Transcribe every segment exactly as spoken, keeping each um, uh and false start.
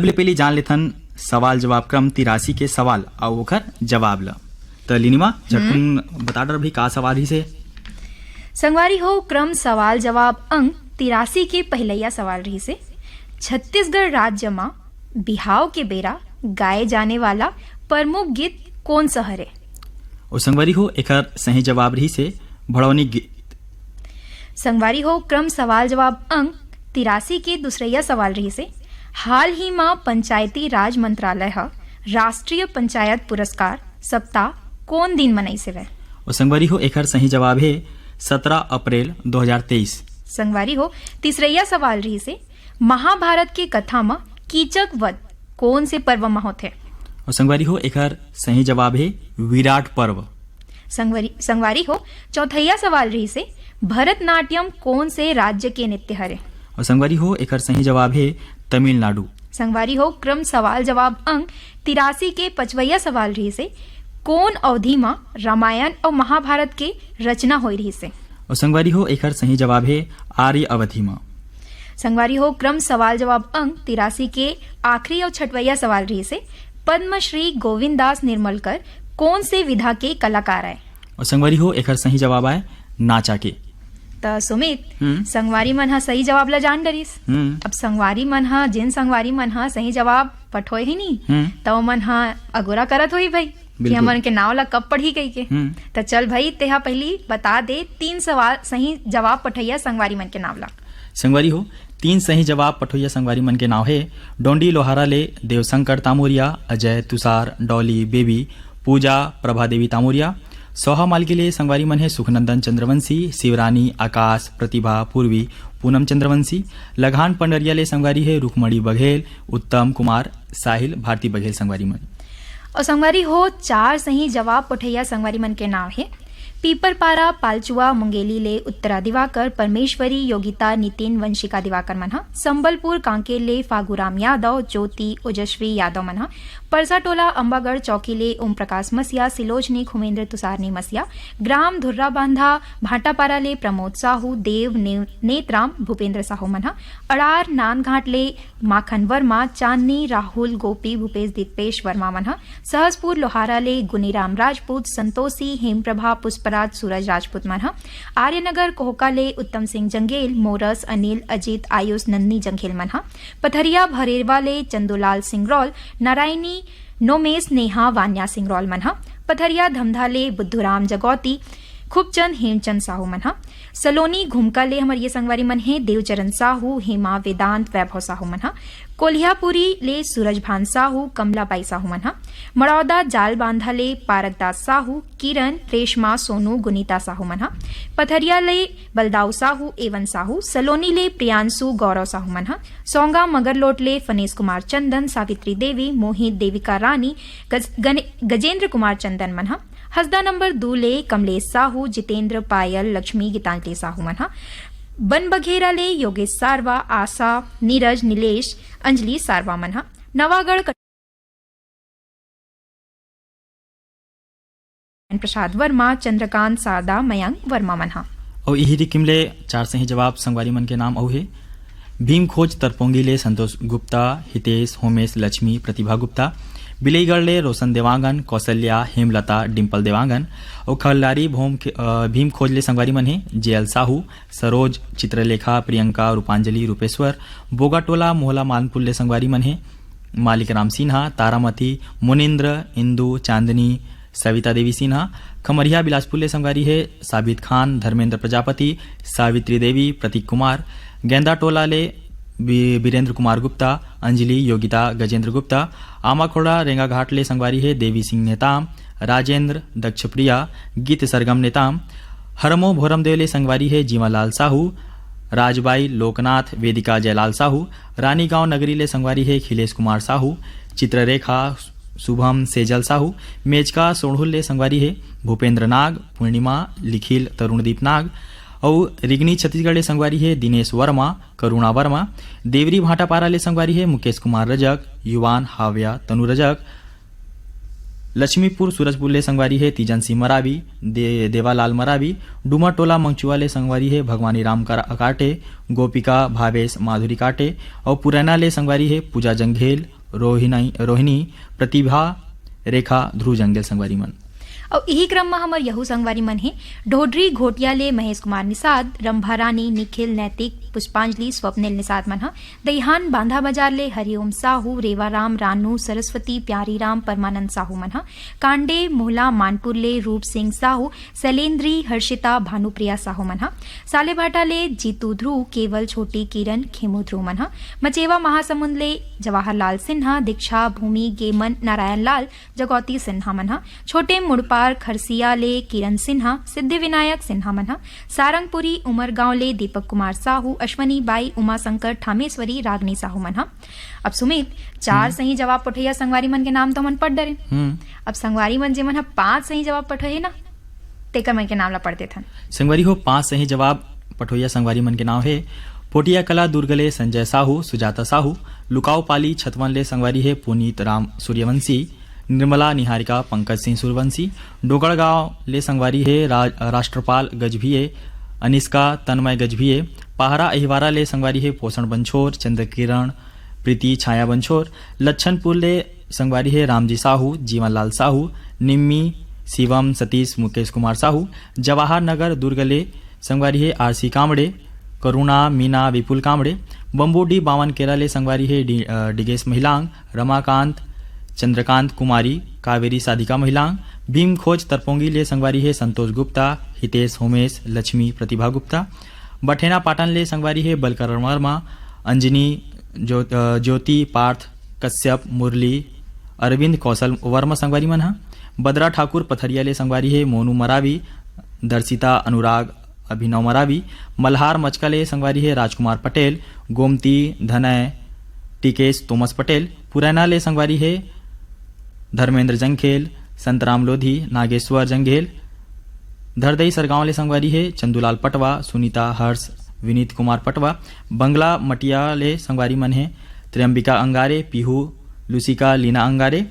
सबले पहली जान लेथन सवाल जवाब क्रम तिरासी के सवाल अउ ओखर जवाब ल। त लिनिमा, झटकुन बता डर भाई, का सवाल रहिस हे? संगवारी हो, क्रम सवाल जवाब अंक तिरासी के पहिलैया सवाल रहिस हे, छत्तीसगढ़ राज्य म बिहाव के बेरा गाए जाने वाला प्रमुख गीत कोन सा हरे? ओ संगवारी हो, एखर सही जवाब रहिस हे भड़ौनी गीत। संगवारी हो, क्रम सवाल जवाब अंक तिरासी के दूसरैया सवाल रहिस हे, हाल ही म पंचायती राज मंत्रालय ह राष्ट्रीय पंचायत पुरस्कार सप्ताह कोन दिन मनाइस हवय? ओ संगवारी हो, एखर सही जवाब हे सत्रह अप्रैल दो हज़ार तेईस। संगवारी हो, तीसरैया सवाल रहिस हे, महाभारत के कथा म कीचक वध कोन से पर्व म होथे? अउ संगवारी हो, एखर सही जवाब हे विराट पर्व। संगवारी, संगवारी हो, चौथैया सवाल रहिस हे, भरतनाट्यम कोन से राज्य के नृत्य हरे? अउ संगवारी हो, एखर सही जवाब हे तमिलनाडु। संगवारी हो, क्रम सवाल जवाब अंक तिरासी के पचवैया सवाल रहिस हे, कोन अवधि म रामायण अउ महाभारत के रचना होय रहिस हे? अउ संगवारी हो, एखर सही जवाब हे आर्य अवधि म। संगवारी हो, क्रम सवाल जवाब अंक तिरासी के आखिरी अउ छठवैया सवाल रहिस हे, पद्मश्री गोविंद दास निर्मलकर कोन से विधा के कलाकार आय? अउ संगवारी हो, एखर सही जवाब आय नाचा के। त सुमित, हम्म। संगवारी मन ह सही जवाब ल जान डरिस। हम्म। अब संगवारी मन ह, जिन संगवारी मन ह सही जवाब पठोए ही नी, हम्म। त ओमन ह अगोरा करत होही भाई कि बिल्कुल। हमन के नाव ल कब पढ़ही कहिके। हम्म। त चल भाई, तेहा पहिली बता दे तीन सवाल सही जवाब पठैया संगवारी मन के नाव ल। संगवारी हो, तीन सही जवाब पठोइया संगवारी मन के नाव हे डोंडी लोहारा ले देवशंकर तामोरिया, अजय तुषार, डॉली बेबी, पूजा प्रभा देवी तामोरिया। सोहा मालकी ले संगवारी मन हे सुखनंदन चंद्रवंशी, शिवरानी, आकाश, प्रतिभा, पूर्वी, पूनम चंद्रवंशी। लघान पंडरिया ले संगवारी हे रुक्मणी बघेल, उत्तम कुमार, साहिल, भारती बघेल संगवारी मन। अउ संगवारी हो, चार सही जवाब पठैया संगवारी मन के नाव हे पीपरपारा, पालचुआ, मुंगेली ले उत्तरा दिवाकर, परमेश्वरी, योगिता, नितिन, वंशिका दिवाकर मन ह। संबलपुर कांकेर ले फागुराम यादव, ज्योति, ओजस्वी यादव मन ह। परसा टोला अम्बागढ़ चौकी ले ओम प्रकाश मसिया, सिलोचनी, खुमेंद्र, तुषारनी मसिया। ग्राम धुर्रा बांधा भाटापारा ले प्रमोद साहू, देव, ने-, नेतराम, भूपेंद्र साहू मन ह। अड़ार नांदघाट ले माखन वर्मा, चांदनी, राहुल, गोपी, भूपेश, दीपेश वर्मा मन ह। सहसपुर लोहारा ले गुनीराम राजपूत, संतोषी, हेमप्रभा, पुष्पराज, सूरज राजपूत मन ह। आर्यनगर कोहका ले उत्तम सिंह जंगेल, मोरस, अनिल, अजीत, आयुष, नंदनी जंगेल मन ह। पथरिया भरेरवा ले चंदूलाल सिंगरौल, नारायणी, नोमेश, नेहा, वान्या सिंगरौल मन ह। पथरिया धमधा ले बुद्धूराम जगौती, खूबचंद, हेमचंद साहू मन ह। सलोनी घुमका ले हमर ये संगवारी मन हे देवचरण साहू, हेमा, वेदांत, वैभव साहू मन ह। कोलिहापुरी ले सूरजभान साहू, कमलाबाई साहू मन ह। मड़ौदा जालबांधा ले पारकदास साहू, किरण, रेशमा, सोनू, गुनीता साहू मन ह। पथरिया ले बलदाऊ साहू, एवन साहू। सलोनी ले प्रियांशु, गौरव साहू मन ह। सौंगा मगरलोट ले फनेश कुमार चंदन, सावित्री देवी, मोहित, देविका रानी, गज-, गने-, गजेंद्र कुमार चंदन मन ह। हसदा नंबर दू ले कमलेश साहू, जितेंद्र, पायल, लक्ष्मी, गीतांजलि साहू मन ह। बन बघेरा ले योगेश सारवा, आशा, नीरज, नीलेश, अंजलि सारवा मन ह। नवागढ़ प्रसाद वर्मा, चंद्रकांत, शारदा, मयंक वर्मा मन ह। अउ इही रिकिम ले चार सही जवाब संगवारी मन के नाम अउ हे। भीम खोज तरपोंगी ले संतोष गुप्ता, हितेश, होमेश, लक्ष्मी, प्रतिभा गुप्ता। बिलईगढ़ ले रोशन देवांगन, कौशल्या, हेमलता, डिम्पल देवांगन। अउ खल्लारी भोम खे-, अ, भीम खोज ले संगवारी मन हे जेएल साहू, सरोज, चित्रलेखा, प्रियंका, रूपांजलि, रूपेश्वर। बोगाटोला मोहला मानपुर ले संगवारी मन हे मालिक राम सिन्हा, तारामती, मुनिंद्र, इंदु, चांदनी, सविता देवी सिन्हा। खमरिया बिलासपुर ले संगवारी हे साबित खान, धर्मेंद्र प्रजापति, सावित्री देवी, प्रतीक कुमार। गेंदा टोला ले बि-, बीरेंद्र कुमार गुप्ता, अंजलि, योगिता, गजेंद्र गुप्ता। आमाखोड़ा रेंगाघाट ले संगवारी हे देवी सिंह नेताम, राजेंद्र, दक्षप्रिया, गीत सरगम नेताम। हरमो भोरमदेव ले संगवारी हे जीवालाल साहू, राजबाई, लोकनाथ, वेदिका, जयलाल साहू। रानीगांव नगरी ले संगवारी हे खिलेश कुमार साहू, चित्ररेखा, शुभम, सेजल साहू। मेचका सोढ़ुल ले संगवारी हे भूपेंद्र नाग, पूर्णिमा, लिखिल, तरुणदीप नाग। अउ रिगनी छत्तीसगढ़ ले संगवारी हे दिनेश वर्मा, करुणा वर्मा। देवरी भाटापारा ले संगवारी हे मुकेश कुमार रजक, युवान, हाव्या, तनु रजक। लक्ष्मीपुर सूरजपुर ले संगवारी हे तीजन सिंह मरावी, दे, देवालाल मरावी। डूमा टोला मंगचुआ ले संगवारी हे भगवानी राम कर-, काटे, गोपिका भावेश माधुरी काटे। और पुरैना ले संगवारी हे पूजा जंघेल, रोहिणी, रोहिणी, प्रतिभा, रेखा, ध्रुव जंघेल संगवारी मन। अउ इही क्रम म हमर यहू संगवारी मन हे, ढोढरी घोटिया ले महेश कुमार निषाद, रंभा रानी, निखिल, नैतिक, पुष्पांजलि, स्वप्निल निषाद मन ह। दईहान बांधा बाजार ले हरिओम साहू, रेवाराम, रानू, सरस्वती, प्यारीराम, परमानंद साहू मन ह। कांडे मोहला मानपुर ले रूप सिंह साहू, शैलेंद्री, हर्षिता, भानुप्रिया साहू मन ह। सालेभाटा ले जीतू ध्रुव, केवल, छोटी, किरण, खेमू ध्रुव मन ह। मचेवा महासमुंद ले जवाहरलाल सिन्हा, दीक्षा, भूमि, गेमन, नारायण लाल, जगौती सिन्हा मन ह। छोटे मुड़पार खरसिया ले किरण सिन्हा, सिद्धि विनायक सिन्हा मन ह। सारंगपुरी उमरगांव ले दीपक कुमार साहू, अश्वनी बाई, उमाशंकर ठामेश्वरी, रागनी साहू मन ह। अब सुमित, चार हम्म। सही जवाब पठैया संगवारी मन के नाम तो हमन पढ़ डरेन। हम्म। अब संगवारी मन जेमन ह पांच सही जवाब पठोए हे ना, तेकर मन के नाम ला पढ़ देथन। संगवारी हो, पांच सही जवाब पठोइया संगवारी मन के नाम हे पोटिया कला दुर्ग ले संजय साहू, सुजाता साहू। लुकाऊ पाली छतवन ले संगवारी हे पुनीत राम सूर्यवंशी, निर्मला निहारिका पंकज सिंह सूर्यवंशी। डोंगरगांव ले संगवारी हे राज-, राष्ट्रपाल गजभिये, अनिष्का तन्मय गजभिये। पहारा अहिवारा ले संगवारी हे पोषण बंछोर, चंद्रकिरण, प्रीति छाया बंछोर। लच्छनपुर ले संगवारी हे रामजी साहू, जीवनलाल साहू, निम्मी, शिवम, सतीश, मुकेश कुमार साहू। जवाहर नगर दुर्ग ले संगवारी हे आरसी कामड़े, करुणा, मीना, विपुल कामड़े। बम्बूडी बावन केरा ले संगवारी हे डि-, अ, डिगेश महिलांग, रमाकांत, चंद्रकांत कुमारी, कावेरी साधिका महिलांग। भीम खोज तरपोंगी ले संगवारी हे संतोष गुप्ता, हितेश, होमेश, लक्ष्मी, प्रतिभा गुप्ता। बठेना पाटन ले संगवारी हे बलकरण वर्मा, अंजनी, ज्यो-, अ, ज्योति, पार्थ, कश्यप, मुरली, अरविंद, कौशल वर्मा संगवारी मन ह। बदरा ठाकुर पथरिया ले संगवारी हे मोनू मरावी, दर्शिता, अनुराग, अभिनव मरावी। मल्हार मचका ले संगवारी हे राजकुमार पटेल, गोमती, धनय, टिकेश, तोमस पटेल। पुरैना ले संगवारी हे धर्मेंद्र जंघेल, संतराम लोधी, नागेश्वर जंघेल। धरदई सरगांव ले संगवारी हे चंदूलाल पटवा, सुनीता हर्ष, विनीत कुमार पटवा। बंगला मटिया ले संगवारी मन हे त्र्यंबिका अंगारे, पीहू, लुसिका, लीना अंगारे।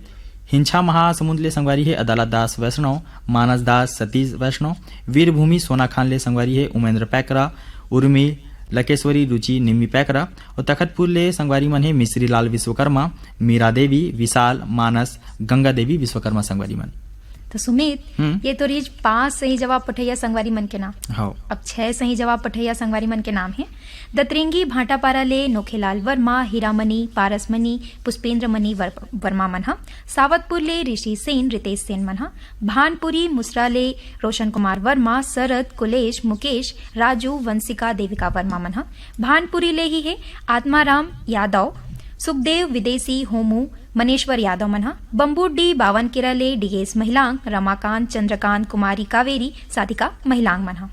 हिंछा महासमुंद ले संगवारी हे अदालत दास वैष्णव, मानस दास, सतीश वैष्णव। वीरभूमि सोनाखान ले संगवारी हे उमेंद्र पैकरा, उर्मी, लकेश्वरी, रुचि, निम्मी पैकरा। और तखतपुर ले संगवारी मन हे मिश्री लाल विश्वकर्मा, मीरा देवी, विशाल, मानस, गंगा देवी विश्वकर्मा संगवारी मन। तो सुमित, हम्म। ये तो रहिस पांच सही जवाब पठैया संगवारी मन के नाम। हाँ। अब छह सही जवाब पठैया संगवारी मन के नाम हे दतरेंगी भाटापारा ले नोखेलाल वर्मा, हीरामणि, पारसमणि, पुष्पेंद्र मणि वर-, वर्मा मन ह। सावतपुर ले ऋषि सेन, रितेश सेन मन ह। भानपुरी मुसरा ले रोशन कुमार वर्मा, शरद, कुलेश, मुकेश, राजू, वंशिका, देविका वर्मा मन ह। भानपुरी ले ही हे आत्माराम यादव, सुखदेव विदेशी, होमू, मनेश्वर यादव मन ह। बम्बूडी बावन केरा ले डिगेश महिलांग, रमाकांत, चंद्रकांत, कुमारी, कावेरी, साधिका महिलांग मन ह।